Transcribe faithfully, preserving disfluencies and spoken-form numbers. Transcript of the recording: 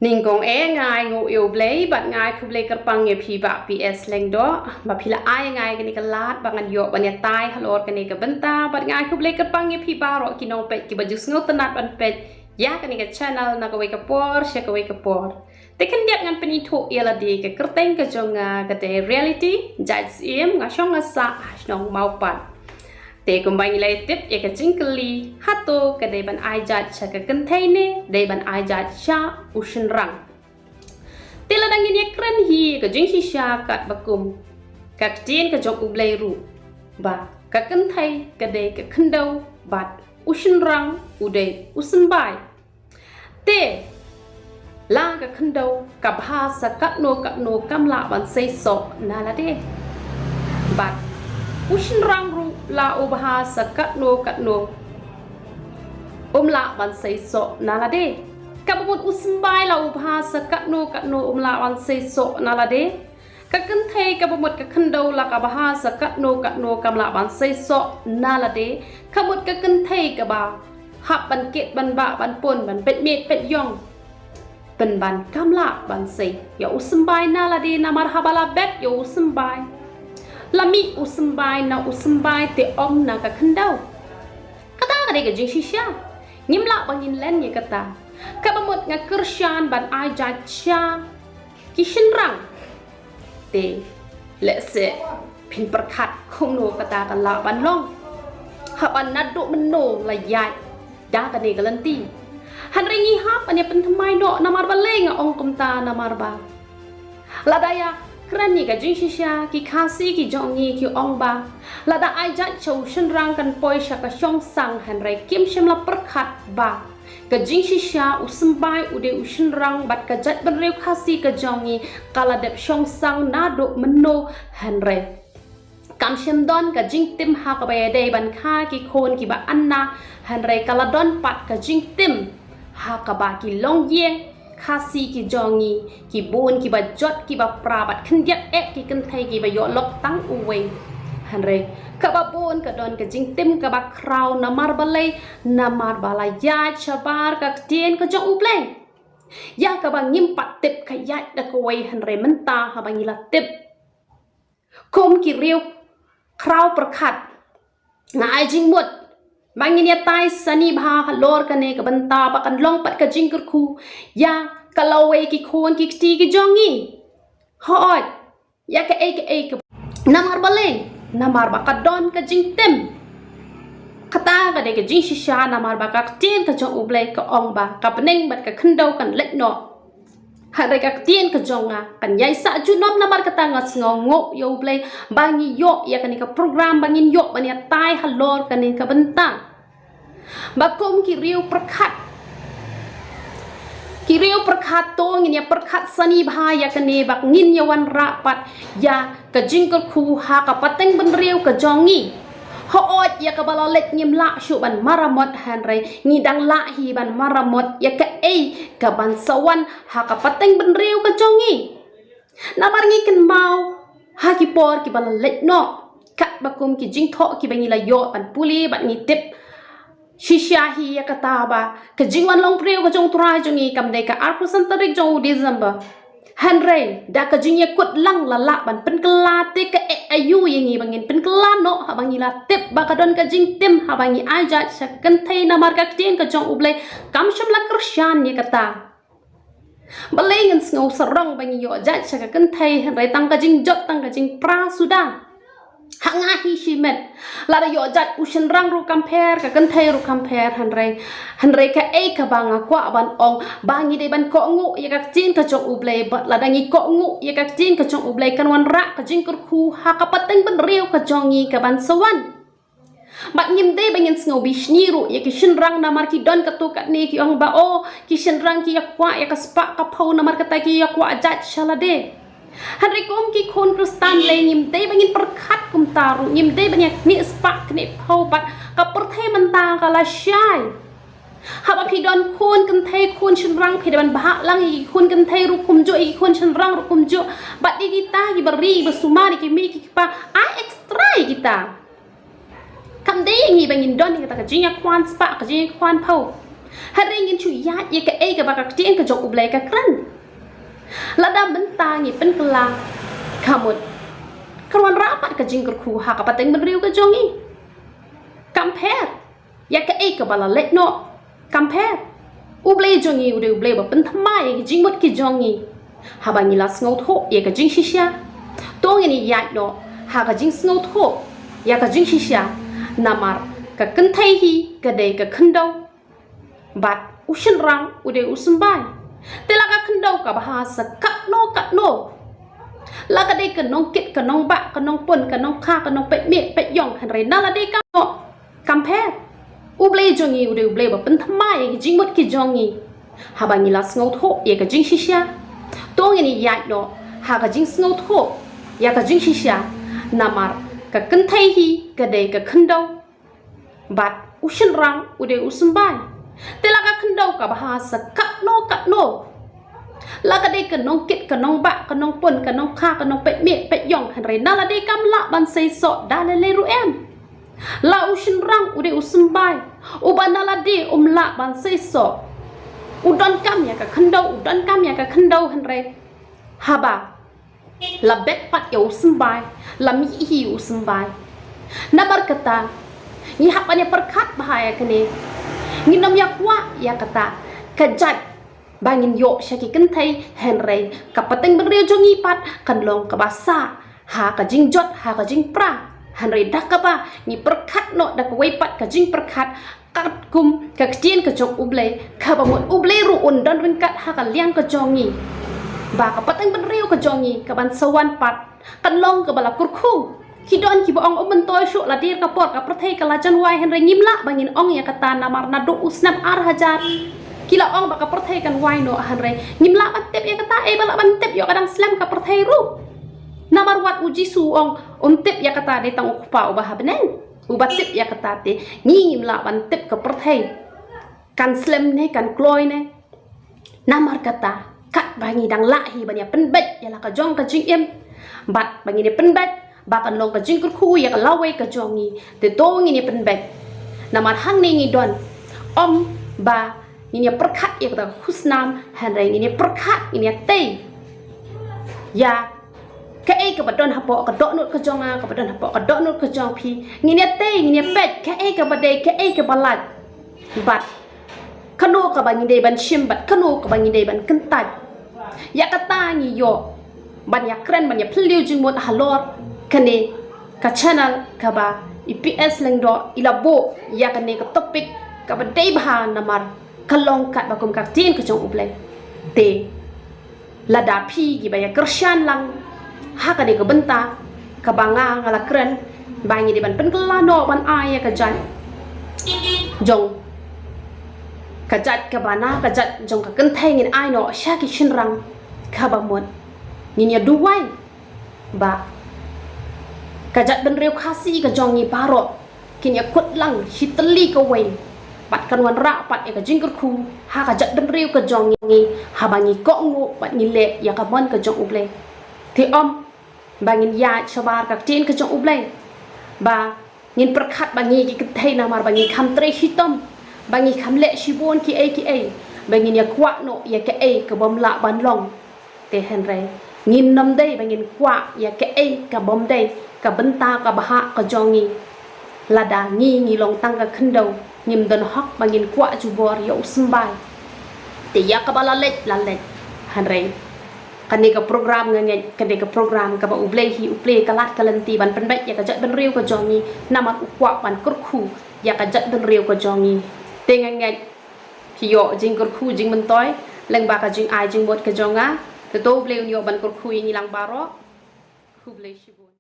Nyngkong eh nga ai nguh ïa U Blei bad nga ai khublei kyrpang ïa phi Bah P S Lyngdoh ba phi la ai ïa nga ïa kane ka lad ba ngan ïoh ban ïatai halor kane ka bynta, bad nga ai khublei kyrpang ïa phi baroh ki nongpeit kiba ju sngewtynnat ban peit ïa kane ka channel na kawei ka por sha kawei ka por. Te khyndiat ngan pynithuh ïa lade, ka kyrteng ka jong nga ka dei Reality Jait Syiem, nga shong nga sah ha shnong Mawpat. Te kumba ngi la tip ïa ka jingkylli, hato ka dei ban ai jait sha ka kynthei ne dei ban ai jait sha u shynrang? Te lada ngin ïakren hi ka jingshisha katba kum ka ktien ka jong U Blei ruh, ba ka kynthei ka dei ka khyndew bad u shynrang u dei u symbai. Te la ka khyndew ka bha sa katno katno kam lah ban sei soh na lade, bad u shynrang ruh la u bha sa katno katno um lah ban sei soh na lade. Kaba mut u symbai la u bha sa katno katno um lah ban sei soh na lade. Ka kynthei kaba mut ka khyndew la ka bha sa katno katno kam lah ban sei soh na lade. Ka mut ka kynthei kaba hap ban kit ban bah ban pun ban peit miet peit ïong, pynban kam lah ban sei ïa u symbai na lade, namar haba la bet ïa u symbai, la mih u symbai na u symbai te ym na ka khyndew. Kata ka dei ka jingshisha. Ngim lah ba ngin len ïa kata. Kaba mut nga kyrshan ban ai jait sha ki shynrang. Te lehse phin pyrkhat kumno kata ka lah ban long. Haba naduh mynno la ïaid da kane ka lynti? Hynrei ngi hap ban ïa pynthymmai noh, namar balei nga ong kumta, namar ba lada ïakren ïa ka jingshisha, ki Khasi ki jong ngi ki ong ba lada ai jait sha u shynrang kan poi sha ka shongsang, hynrei kim shym la pyrkhat ba ka jingshisha u symbai u dei u shynrang bad ka jaitbynriew Khasi ka jong ngi ka la dep shongsang naduh mynno, hynrei kam shym don ka jingtim ha kaba ïadei ban kha ki khun kiba anna, hynrei ka la don pat ka jingtim ha kaba ki longïing Khasi ki jong ngi, ki bun kiba jot kiba pra bad khyndiat eh ki kynthei kiba ïoh lok tang uwei. Hynrei kaba bun ka don ka jingtim kaba khraw, namar balei? Namar ba la ïaid shabar ka ktien ka jong U Blei, ïa kaba ngim pat tip ka ïaid da kawei, hynrei mynta haba ngi la tip kum ki riew khraw pyrkhat, nga ai jingmut ba ngin ïatai sani bha halor kane ka bynta ba kan long pat ka jingkyrkhu ïa ka lawei ki khun ki kti ki jong ngi. Hooid, ïa kaei kaei ka, namar balei? Namar ba ka don ka jingtim. Kata ka dei ka jingshisha, namar ba ka ktien ka jong U Blei ka ong ba ka bneng bad ka khyndew kan leit noh. Hynrei ka ktien ka jong nga kan ïai sah junom, namar kata nga sngewnguh ïa U Blei ba ngi ïoh ïa kane ka program, ba ngin ïoh ban ïatai halor kane ka bynta. Ba kum ki riew pyrkhat, ki riew pyrkhat, to ngin ïa pyrkhat sani bha ïa kane, ba ngin ïa wanrah pat ïa ka jingkyrkhu ha ka pateng bynriew ka jong ngi. Hooid, ïa kaba la leit ngim lah shuh ban maramot, hynrei ngi dang lah hi ban maramot ïa kaei kaban sa wan ha ka pateng bynriew ka jong ngi. Namar ngi kynmaw ha ki por kiba la leit noh, katba kum ki jingthoh kiba ngi la ïoh ban pule bad ngi tip shisha hi ïa kata ba ka jingwan longbriew ka jong U Trai jong ngi kam dei ka arphew san tarik jong u December. Hynrei da ka jingïakut lang la lah ban pynkylla, te kaei aïu ïa ngi ba ngin pynkylla noh haba ngi la tip ba ka don ka jingtim haba ngi ai jait sha kynthei, namar ka ktien ka jong U Blei kam shym la kyrshan ïa kata. Balei ngin sngew sarong ba ngi ïoh jait sha ka kynthei, hynrei tang ka jingjot tang ka jingpra suda? Ha nga hi shimet, lada ïoh jait u shynrang ruh kam pher, ka kynthei ruh kam pher, hynrei, hynrei kaei kaba nga kwah ban ong, ba ngi dei ban kohnguh ïa ka ktien ka jong U Blei, ba lada ngi kohnguh ïa ka ktien ka jong U Blei kan wanrah ka jingkyrkhu ha ka pateng bynriew ka jong ngi kaban sa wan. Bad ngim dei ba ngin sngew bishni ruh ïa ki shynrang, namar ki don katto katne ki ong ba, oh, ki shynrang ki ïa kwah ïa ka spah ka phew, namar kata ki ïa kwah jait sha lade. Hynrei kum ki khun Khristan lei ngim dei ba ngin pyrkhat kumta ruh, ngim dei ba ngin knieh spah knieh phew, bad ka pyrthei mynta ka la shai. Haba phi don khun kynthei khun shynrang, phi dei ban bhah lang ïa ki khun kynthei ruh kumjuh, ïa ki khun shynrang ruh kumjuh. Bad ïa kita kiba ri ba sumar ïa ki mei ki kpa, ai extra ïa kita. Kam dei ïa ngi ba ngin don ïa kata ka jingïakhwan spah, ka jingïakhwan phew. Hynrei ngin shu ïaid ïa kaei kaba ka ktien ka jong U Blei ka kren. Lada mynta ngi pynkylla, ka mut, kan wanrah pat ka jingkyrkhu ha ka pateng bynriew ka jong ngi. Kam pher ïa kaei kaba la leit noh. Kam pher. U Blei jong ngi u dei U Blei ba pynthymmai ïa ki jingmut ki jong ngi. Haba ngi la sngewthuh ïa ka jingshisha, to ngin ïaid noh ha ka jingsngewthuh ïa ka jingshisha. Namar ka kynthei hi ka dei ka khyndew, bad u shynrang u dei u symbai. Te la ka khyndew ka bha sa katno katno. La ka dei ka nongkit, ka nongbah, ka nongpun, ka nongkha, ka nongpeit miet peit ïong, hynrei na la dei ka noh. Kam pher. U Blei jong ngi u dei U Blei ba pynthymmai ïa ki jingmut ki jong ngi. Haba ngi la sngewthuh ïa ka jingshisha, to ngin ïaid noh ha ka jingsngewthuh ïa ka jingshisha. Namar ka kynthei hi ka dei ka khyndew, bad u shynrang u dei u symbai. Te la ka khyndew ka bha sa katno katno. La ka dei ka nongkit, ka nongbah, ka nongpun, ka nongkha, ka nongpeit miet peit ïong, hynrei na la dei kam lah ban seisoh da lei lei ruh em. La u shynrang u dei u symbai, uba na la dei um lah ban seisoh. U donkam ïa ka khyndew, u donkam ïa ka khyndew, hynrei haba la bet pat ïa u symbai, la mih hi u symbai. Namar kata, ngi hap ban ïa pyrkhat bha ïa kane. Ngin ym ïa kwah ïa kata ka jait ba ngin ïoh sha ki kynthei, hynrei ka pateng bynriew jong ngi pat kan long kaba sah ha ka jingjot, ha ka jingpra. Hynrei da kaba ngi pyrkhat noh da kawei pat ka jingpyrkhat, katkum ka ktien ka jong U Blei, kaba mut U Blei ruh un don ryngkat ha ka liang ka jong ngi. Ba ka pateng bynriew ka jong ngi kaban sa wan pat kan long kaba la kyrkhu. Ki don kiba ong, "Um myntoi shuh, la dier ka por, ka pyrthei ka la jan wai," hynrei ngim lah ba ngin ong ïa kata namar naduh u snem ar hajar ki la ong ba ka pyrthei kan wai noh, hynrei ngim lah ban tip ïa kata, ei ba lah ban tip ïoh ka dang slem ka pyrthei ruh. Namar wat u Jisu u ong, "Um tip ïa kata, dei tang u Kpa uba ha bneng uba tip ïa kata." Te ngi ngim lah ban tip ka pyrthei kan slem ne kan kloi ne. Namar kata, katba ngi dang lah hi ban ïa pynbeit ïa la ka jong ka jingim, bad ba ngin ïa pynbeit ba kan long ka jingkyrkhu ïa ka lawei ka jong ngi, te to ngin ïa pynbeit. Namar hangne ngi don, ym ba ngin ïa pyrkhat ïa kata ka khusnam, hynrei ngin ïa pyrkhat, ngin ïa tei ïa kaei kaba don hapoh ka dohnud ka jong nga, kaba don hapoh ka dohnud ka jong phi. Ngin ïa tei, ngin ïa peit kaei kaba dei, kaei kaba lait, bad kano kaba ngi dei ban shim, bad kano kaba ngi dei ban kyntait. Ïa kata ngi ïoh ban ïa kren, ban ïa phylliew jingmut halor kane ka channel kaba i P S Lyngdoh i la buh ïa kane ka topic kaba dei bha, namar ka long katba kum ka ktien ka jong U Blei. Te lada phi kiba ïa kyrshan lang ha kane ka bynta kaba nga, nga la kren ba ngi dei ban pynkylla noh ban ai ïa ka jait jong, ka jait kaba na ka jait jong ka kynthei, ngin ai noh sha ki shynrang, kaba mut ngin ïa duwai ba ka jaitbynriew Khasi ka jong ngi baroh kin ïa kut lang shi tylli kawei, bad kan wanrah pat ïa ka jingkyrkhu ha ka jaitbynriew ka jong ngi, haba ngi kohnguh bad ngi leh ïa ka mon ka jong U Blei. Te ym ba ngin ïaid shabar ka ktien ka jong U Blei, ba ngin pyrkhat ba ngi ki kynthei namar ba ngi kham trei shitom, ba ngi kham leh shibun kiei kiei, ba ngin ïa kwah noh ïa kaei ka bym lah ban long. Te hynrei ngin ym dei ba ngin kwah ïa kaei ka bym dei, ka bynta ka bhah ka jong ngi. Lada ngi ngi long tang ka khyndew, ngim don hok ba ngin kwah jubor ïa u symbai. Te ïa kaba la leit la leit. Hynrei kane ka program nga ngeit ka dei ka program kaba U Blei hi u plie ka lad ka lynti ban pynbeit ïa ka jaitbynriew ka jong ngi, namar u kwah ban kyrkhu ïa ka jaitbynriew ka jong ngi. Te nga ngeit phi ïoh jingkyrkhu jingmyntoi lyngba ka jingai jingmut ka jong nga. Te to U Blei un ïoh ban kyrkhu ïa ngi lang baroh. Khublei shibun.